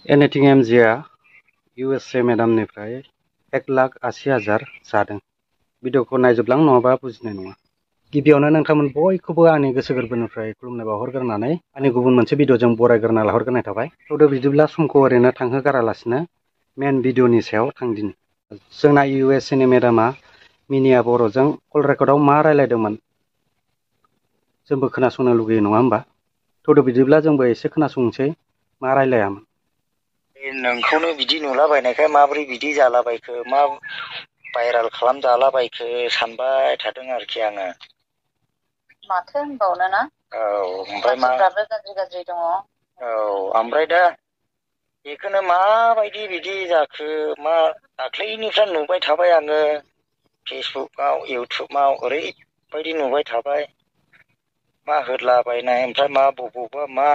Anything एमजिआ USA मेडामनिफ्राय 1,80,000 जादों। भिडिअखौ नायजोबलां नङाबा बुजिनाय नङा। गिबियावनो नोंथांमोन बयखौबो आंनि गोसो गोरबोनिफ्राय खुलुमनाय बावहरग्रोनानै आंनि गुबुन मोनसे भिडिअजों बरायग्रोना लाहरग्रोनाय थाबाय। थौदो बिदिब्ला समखौ ओरैनो थांहोगारालासिनो मेन भिडिअनि सायाव थांदिनि। जोंना USA नि मेडामा मिनिया बर'जों कल रेकर्डआव मा रायलायदोंमोन जोंबो खोनासंनो लुगैयो नङा होमबा? थौदो बिदिब्ला जोंबो एसे खोनासंनोसै मा रायलायामोन। नोंखौनो बिदि नुलाबायनायखाय माबोरै बिदि जालाबायखो, मा भाइराल खालामजालाबायखो सानबाय थादों आरोखि आङो। माथो होनबावनो ना? औ, ओमफ्राय मानसिफ्राबो गाज्रि दङ। औ, ओमफ्राय दा बेखौनो माबायदि बिदि जाखो, मा दाख्लैनिफ्राय नुबाय थाबाय आङो फेसबुकआव इउटुबाव ओरैबायदि नुबाय थाबाय। मा होदलाबायनाय, ओमफ्राय मा बबावबा मा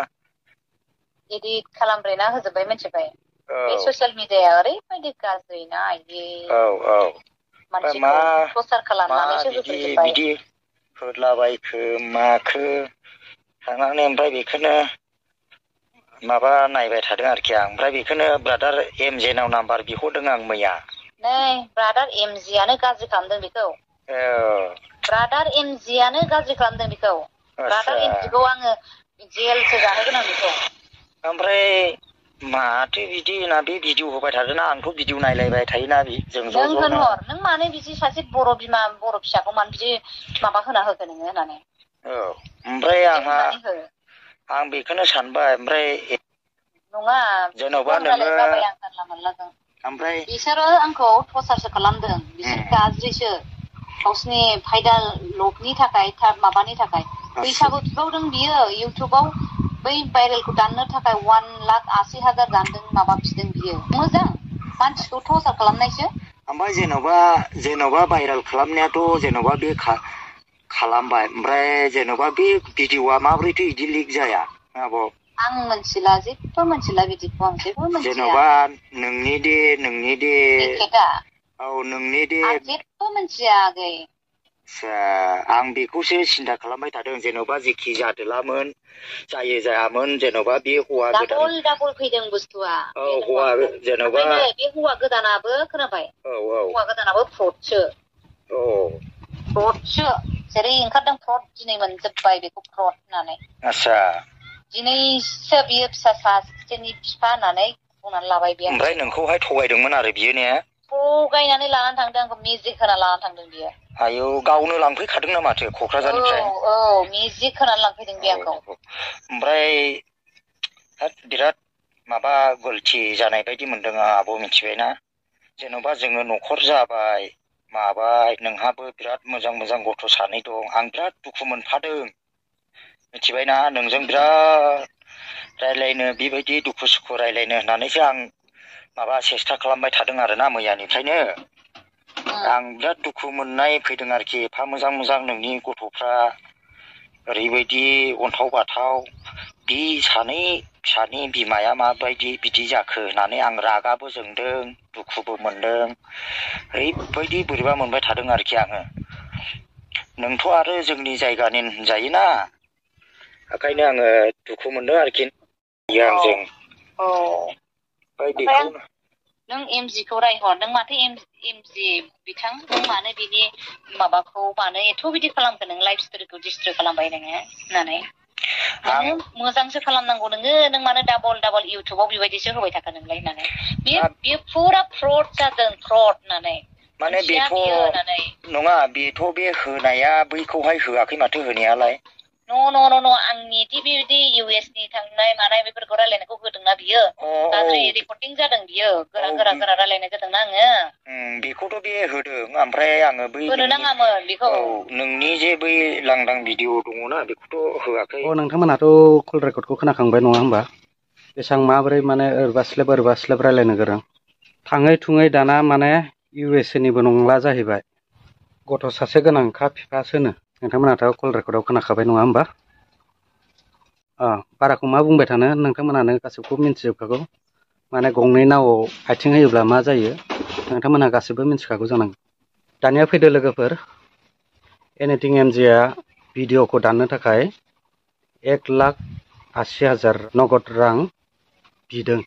इदिट खालामब्रेना होजोब्बाय मिथिबाय। बे ससियेल मिडियाया ओरैबायदि गाज्रि ना, इदि मानसिखौ टर्चार खालामनानैसो होफैजोब्बाय। बिदि होदलाबायखो माखो थांनानै ओमफ्राय बेखौनो माबा नायबाय थादों आरोखि आं। ओमफ्राय बेखौनो ब्रादार MJ नाव नाम्बार बिहरदों आं मैया। नै ब्रादार MJआनो गाज्रि खालामदों बेखौ। ब्रादार MJआनो गाज्रि खालामदों बेखौ। ब्रादार MJखौ आङो जेलसो जाहोगोन आं बेखौ। ओमफ्राय माथो बिदि होना बे भिडिअ होबाय थादोंना, आंथ' भिडिअ नायलायबाय थायोना जों ज' नों ज'नो। होनहर, नों मानो बिदि सासे बर' बिमा बर' फिसाखौ मानो बिदि माबा होना होखो नोङो होननानै। औ, ओमफ्राय आं बेखौनो सानबाय। ओमफ्राय नङा, जेन'बा नोङो जाबाय आं जानला मोनलाजों। ओमफ्राय बिसोरो आंखौ टर्चारसो खालामदों, बिसोर गाज्रिसो। गावसिनि फायदा लबनि थाखाय, माबानि थाखाय फैसाबो बिबावदों बियो इउटुबाव। बै भाइरेलखौ दाननो थाखाय 1,80,000 दानदों, माबा बिदों बियो। मोजां मानसिखौ टर्चार खालामनायसो। ओमफ्राय जेन'बा भाइरेल खालामनायाथ' जेन'बा बे खालामबाय, ओमफ्राय जेन'बा बे भिडिअआ माबोरैथो इदि लिक जाया आब'? आं मिथिला, जेबो मिथिला बिदिखौ आं जेबो मिथिया। जेन'बा नोंनि दे एखेटा औ, नोंनि दे आं जेबो मिथिया आगै। आं बेखौसो सिन्था खालामबाय थादों, जेन'बा जेखि जादोलामोन जायो जायामोन, जेन'बा बे हौवा गोदान डाबल फैदों बुस्थुआ। औ, हौवा जेन'बा बे हौवा गोदानाबो खोनाबाय, हौवा गोदानाबो फ्रडसो। फ्रडसो, जेरै ओंखारदों फ्रड, दिनै मोनजोब्बाय बेखौ फ्रड होननानै। आच्छा। दिनैसो बियो फिसा सासेनि बिफा होननानै बुंनानै लाबाय बियो। ओमफ्राय नोंखौहाय थगायदोंमोन आरो बियो ने? थगायनानै लानानै थांदों, आंखौ मेजिक होना लानानै थांदों बियो। आयौ, गावनो लांफैखादों ना माथो क'क्राझारनिफ्राय? औ, मेजिक होनानै लांफैदों बे आंखौ। ओमफ्राय बिराद माबा गलथि जानाय बायदि मोनदों आं आब', मिथिबायना? जेन'बा जोङो न'खर जाबाय माबाय, नोंहाबो बिराद मोजां मोजां गथ' सानै दं, आं बिराद दुखु मोनफादों मिथिबायना? नोंजों बिराद रायलायनो, बेबायदि दुखु सुखु रायलायनो होननानैसो आं माबा सेस्था खालामबाय थादों आरोना मैयानिफ्रायनो। आं बिराद दुखु मोननाय फैदों आरोखि, एफा मोजां मोजां नोंनि गथ'फ्रा ओरैबायदि अन्थाव बाथाव, बि सानै फिसानि बिमाया माबायदि बिदि जाखो होननानै आं रागाबो जोंदों, दुखुबो मोनदों, ओरैबायदि बोरैबा मोनबाय थादों आरोखि आङो। नोंथ' आरो जोंनि जायगानि होनजायोना, ओंखायनो आङो दुखु मोनदों आरोखि आंजों। ओमफ्राय नों MJखौ रायहर, नों माथो MJ बिथां, नों मानो बिनि माबाखौ मानो एथ' बिदि खालामखो, नों लाइफ स्ट'रिखौ डिस्ट्रय खालामबाय नोङो होननानै। नोङो मोजांसो खालामनांगौ, नों मानो डाबल इउटुबाव बेबायदिसो होबाय थाखो नोंलाय होननानै। बेयो फुरा फ्रड जादों, फ्रड होननानै। माने बेथ' नङा, बेथ' बे होनाया बैखौहाय होआखै माथो होनायालाय। न' आंनि बेबायदि US नि थांनाय मानाय बेफोरखौ रायलायनायखौ होदोंना बियो। गाज्रि रेकर्डिं जादों बियो, गोरा रायलायनाय जादोंना आङो। बेखौथ' बे होदों, ओमफ्राय आङो बै होनो नाङामोन बेखौ। नोंनि जे बै लांदां भिडिअ दङना, बेखौथ' होआखै। नोंथांमोनाथ' कल रेकर्डखौ खोनाखांबाय नङा होमबा? बेसेबां माबोरै माने ओरबास्लेब रायलायनो गोरों। थाङै थुङै दाना माने USA निबो नंला जाहैबाय। गथ' सासे गोनांखा बिफासोनो। नोंथांमोनाथ' कल रेकर्डआव खोनाखाबाय नङा होमबा? बाराखौ मा बुंबाय थानो, नोंथांमोनानो गासैखौबो मिथिजोबखागौ। माने गंनै नावआव आथिं होयोब्ला मा जायो, नोंथांमोनहा गासैबो मिथिखागौ जानांगौ। दानिया फैदो लोगोफोर, एनिथिं MJआ भिडिअखौ दाननो थाखाय 1,80,000 नगद रां बिदों।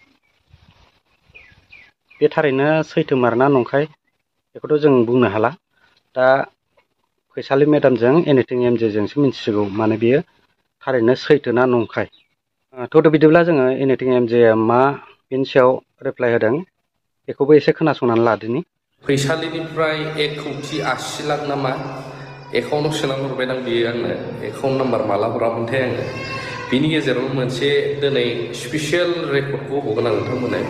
बे थारैनो सैथोमार ना नंखाय बेखौथ' जों बुंनो हाला। दा फैसालि मेडामजों एनिथिं एमजेजोंसो मिन्थिसिगौ माने बेयो थारैनो सैथो ना नंखाय। थ' बिदिब्ला जोङो एनिथिं एमजेआ मा बेनि सायाव रिप्लाइ होदों बेखौबो एसे खोनासंनानै लादिनि। फैसालिनिफ्राय 1,80,00,000 लाख नामा एकाउन्टाव सोनानै हरबाय आं बियो आंनो एकाउन्ट नाम्बार माला हरामोनथाय आङो। बिनि गेजेराव मोनसे दिनै स्पेसियेल रेकर्डखौ होगोन आं नोंथांमोननो।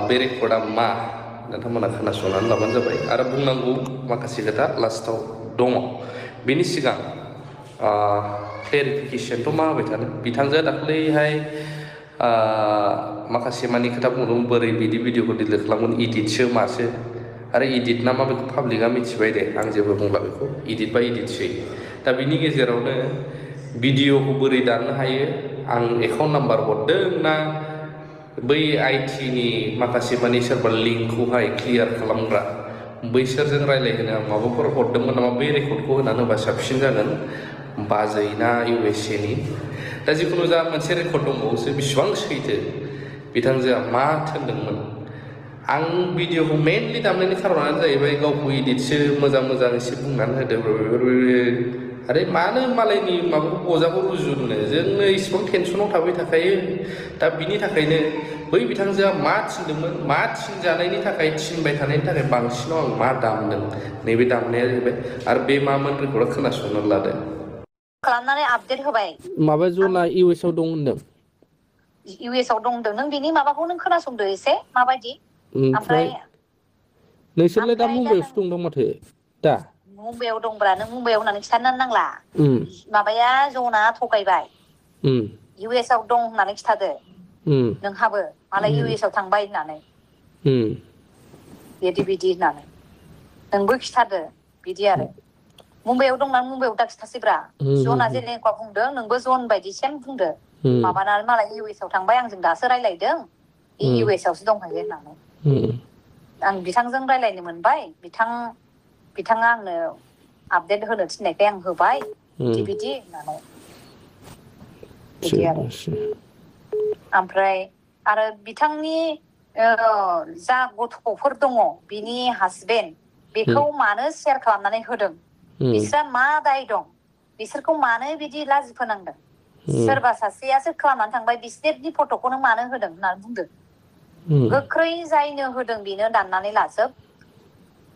बे रेकर्डआ मा नोंथांमोना खोनासंनानै लाबानो जाबाय आरो बुंनांगौ माखासे खोथा लास्टाव दङ। बेनि सिगां क्लेरिफिकेसनथ' मा होबाय थानो बिथांजोआ दाख्लैहाय माखासे मानि खोथा बुंदों बोरै बिदि भिडिअखौ डिलिट खालामगोन इडिटसो मासो आरो इडिट ना मा बेखौ पाब्लिकआ मिथिबाय दे आं जेबो बुंला बेखौ इडिट बा इडिटसै। दा बिनि गेजेरावनो भिडिअखौ बोरै दाननो हायो आं एकाउन्ट नाम्बार हरदों ना बै आइटिनि माखासे मानि सोरबा लिंकखौहाय क्लियार खालामग्रा बैसोरजों रायज्लायहोनो आं माबाफोर हरदोंमोन नामा बे रेकर्डखौ होनानै होबा साबसिन जागोन बाजै ना USA नि। दा जिखुनु जा मोनसे रेकर्ड दंबावोसो बेसेबां सैथो बिथांजोआ मा थोनदोंमोन। आं भिडिअखौ मेनलि दामनायनि खारनानो जाहैबाय गावखौ इडिटसो मोजां एसे बुंनानै होदो आरे मानो मालायनि माबाखौ बजाखौ रुजुननो जोंनो इसिबां टेनसनाव थाबाय थाखायो। दा बिनि थाखायनो बै बिथांजोआ मा थिनदोंमोन मा थिनजानायनि थाखाय थिनबाय थानायनि थाखाय बांसिनाव आं मा दामदों नैबे दामनाया जाहैबाय आरो बे मामोन रेकर्डआ खोनासंनानै लादो। खालामनानै आपडेट होबाय। माबा जना US आव दं होनदों। US आव दं होनदों नों बिनि माबाखौ नों खोनासंदो एसे माबायदि। ओमफ्राय नोंसोरलाय दा मुम्बाइआवसो नों दं माथो दा मुम्बाइआव दंब्रा नों मुम्बाइआव होननानै खिथानो नांला। माबाया जना थगायबाय US आव दं होननानै खिथादो नोंहाबो मालाय US आव थांबाय होननानै बिदि होननानै नोंबो खिथादो बिदि आरो मुम्बाइआव दंना मुम्बाइआव दा खिथासैब्रा जना जेनेखा बुंदों नोंबो जन बायदि सेम बुंदो माबानानै मालाय US आव थांबाय आंजों दासो रायलायदों US आवसो दंहैयो होननानै। आं बिथांजों रायलायनो मोनबाय बिथाङा आंनो आपडेट होनो थिननायखाय आं होबाय बिदि होननानै बिदि आरो ओमफ्राय आरो बिथांनि जा गथ'फोर दङ बिनि हासबेन्ड बेखौ मानो शेयार खालामनानै होदों बिस्रा मा दाय दं बिसोरखौ मानो बिदि लाजि फोनांदों सोरबा सासेयासो खालामनानै थांबाय बिसोरनि फट'खौनो मानो होदों होननानै बुंदों। गोख्रै जायनो होदों बेनो दाननानै लाजोब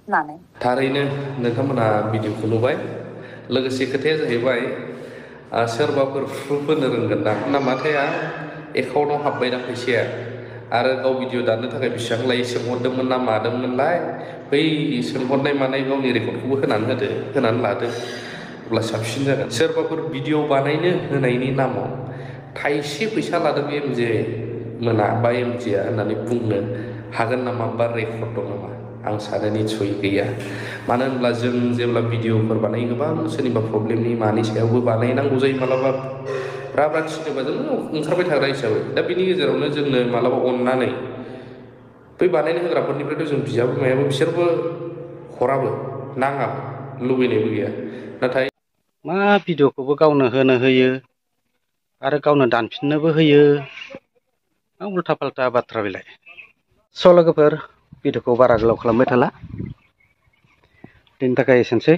होननानै। थारैनो नोंथांमोना भिडिअखौ नुबाय लोगोसे खोथाया जाहैबाय सोरबाफोर प्रुफ होनो रोंगोन दां नामाथाया एकाउन्टाव हाबबाय दा फैसाया आरो गाव भिडिअ दाननो थाखाय बेसेबां लायो सोंहरदोंमोन ना मादोंमोनलाय बै सोंहरनाय मानाय गावनि रेकर्डखौबो होनानै लादो अब्ला साबसिन जागोन। सोरबाफोर भिडिअ बानायनो होनायनि नामाव थाइसे फैसा लादों एमजे मोना बा एमजेआ होननानै बुंनो हागोन नामा बा रेकर्ड दं नामा आं सानो निस्सय गैया। मानो होनब्ला जों जेब्ला भिडिअफोर बानायो गोबां सोरनिबा प्रब्लेमनि मानि सायावबो बानायनांगौ जायो मालाबा ब्रा थिनोबा जों ओंखारबाय थाग्रा हिसाबै दा बिनि गेजेरावनो जोंनो मालाबा अननानै बै बानायनो होग्राफोरनिफ्रायथ' जों बियाबो मायाबो बिसोरबो हराबो नाङाबो लुबैनायबो गैया नाथाय मा भिडिअखौबो गावनो होनो होयो आरो गावनो दानफिननोबो होयो मा उल्था फाल्था बाथ्रा बेलाय। स' लोगोफोर भिडिअखौ बारा गोलाव खालामबाय थाला दिनैनि थाखाय एसेनोसै।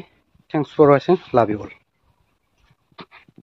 थेंक्स फर वाचिं लाभ इउ अल।